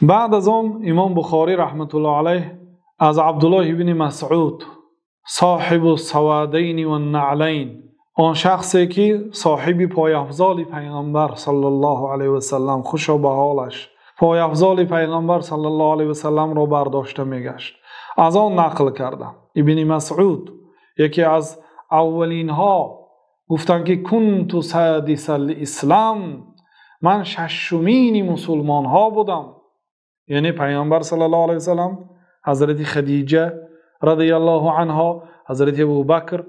Баъд аз он имом Бухорӣ раҳматуллоҳи алайҳ аз Абдуллоҳ ибни Масъуд, соҳиби саводайн ва наълайн, он шахсе ки соҳиби пойафзоли Паёмбар саллаллоҳу алайҳи васаллам, хуш ба ҳолаш, пойафзоли Паёмбар саллаллоҳу алайҳи васалламро бардошта мегашт, аз он нақл кардам. Ибни Масъуд яке аз аввалинҳо гуфтанд ки кунту содисал ислом, ман шашумини мусулмонҳо будам. Яъне Паёмбар саллаллоҳу алайҳи васаллам, Ҳазрати Хадича разияллоҳу анҳо, Ҳазрати Абӯбакр,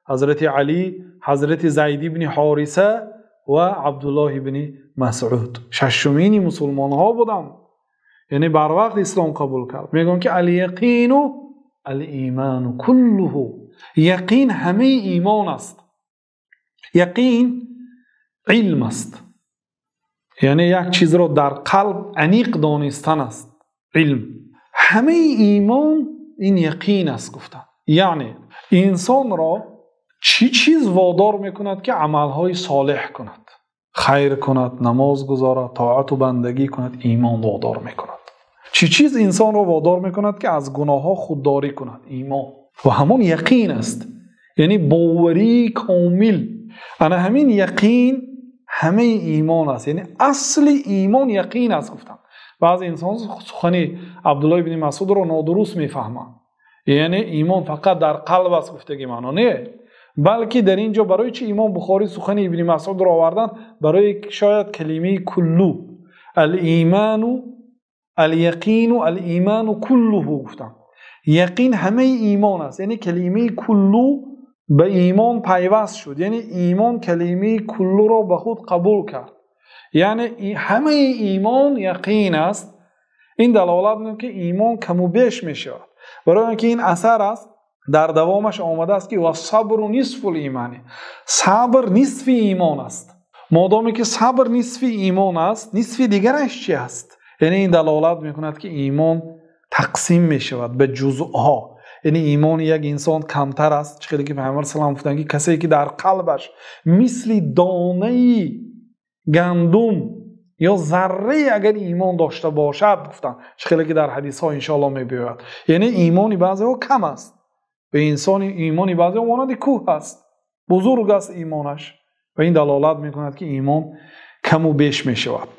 Ҳазрати Алӣ, Ҳазрати Зайд ибни Ҳориса ва Абдуллоҳ ибни Масъуд шашумини мусулмонҳо будам. Яъне бар вақт ислом қабул кард. Мегӯям ки ал-яқину ал-иману куллуҳу, яқин ҳамаи имон аст. Яқин илм аст, яъне як чизро дар қалб амиқ донистан аст илм. Ҳамаи имон ин яқин аст гуфтан. Яъне инсонро чӣ чиз водор мекунад ки амалҳои солеҳ кунад, хайр кунад, намоз гузорад, тоату бандагӣ кунад? Имон водор мекунад. Чӣ чиз инсонро водор мекунад ки аз гуноҳҳо худдорӣ кунад? Имон. Ва ҳамон яқин аст, яъне бовари комил. Ана ҳамин яқин ҳамаи имон аст, яъне асли имон яқин аст гуфтан. Баъзе инсон сухани Абдуллоҳ ибни Масъудро нодуруст мефаҳманд. Яъне имон фақат дар қалб аст гуфтагӣ маъно не, балки дар инҷо барои чӣ имом Бухорӣ сухани ибни Масъудро оварданд? Барои шояд калимаи куллу, ал-иману ал-яқину ал-иману куллуҳу гуфтанд. Яқин ҳамаи имон аст, яъне калимаи куллу ба имон пайваст шуд, яъне имон калимаи куллуро ба худ қабул кард. Яъне ҳамаи имон яқин аст. Ин далолат мекунад ки имон каму беш мешавад, барои инки ин асар аст дар давомаш омадааст ки вассабру нисфул имон, сабр нисфи имон аст. Модоме ки сабр нисфи имон аст, нисфи дигараш чи аст? Яъне ин далолат мекунад ки имон тақсим мешавад ба ҷузъҳо. Яъне имони як инсон камтар аст. Чӣ хеле ки Паёмбар саллаллоҳу алайҳи васаллам гуфтанд ки касе ки дар қалбаш мисли донаи гандум ё заррае агар имон дошта бошад, гуфтанд, чӣ хеле ки дар ҳадисҳо иншоаллоҳ мебиёяд. Яъне имони баъзеҳо кам аст ва инсони имони баъзеҳо монанди кӯҳ аст, бузург аст имонаш. Ва ин далолат мекунад ки имон каму беш мешавад.